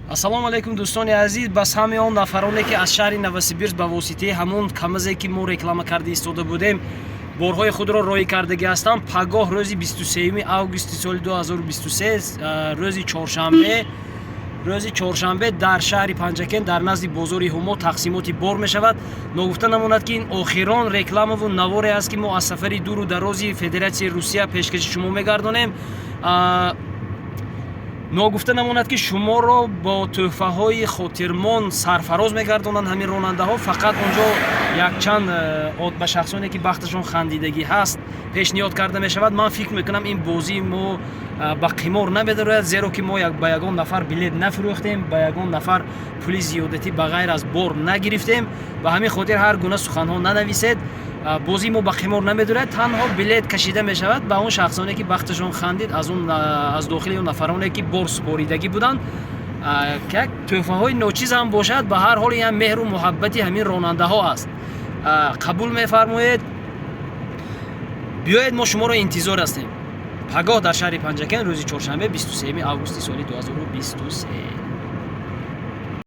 Ассалому алайкум, дӯстони азиз. Ба самъи он нафароне, ки аз шаҳри Новосибирск ба воситаи ҳамон КамАЗе, ки мо реклама карда истода будем, борҳои худро роҳӣ кардагӣ ҳастанд, пагоҳ, рӯзи 23 августи соли 2023, рӯзи чоршанбе дар шаҳри Панҷакент, дар назди бозори Ҳумо тақсимоти бор мешавад. Ногуфта намонад, ки ин охирон рекламаву наворе аст, ки мо аз сафари дуру дарози Федератсияи Русия пешкаши шумо мегардонем. Ногуфта намонад, ки шуморо бо тӯҳфаҳои хотирмон сарфароз мегардонанд ҳамин ронандаҳо. Фақат он ҷо якчанд ба шахсоне, ки бахташон хандидагӣ ҳаст, пешниҳод карда мешавад. Ман фикр мекунам, ин бозии мо ба қимор намедарояд, зеро ки мо ба ягон нафар билет нафурӯхтем, ба ягон нафар пули зиёдатӣ ба ғайр аз бор нагирифтем. Ба ҳамин хотир ҳар гуна суханҳо нанависед. Бозии мо ба қимор намедорад, танҳо билет кашида мешавад ба он шахсоне, ки бахташон хандид, аз дохили он нафароне, ки бор супоридагӣ буданд. Як тӯҳфаҳои ночиз ҳам бошад, ба ҳар ҳол ин меҳру муҳаббати ҳамин ронандаҳо аст. Қабул мефармоед, биёед, мо шуморо интизор ҳастем пагоҳ дар шаҳри Панҷакент, рӯзи чоршанбе, 23 августи соли 2023.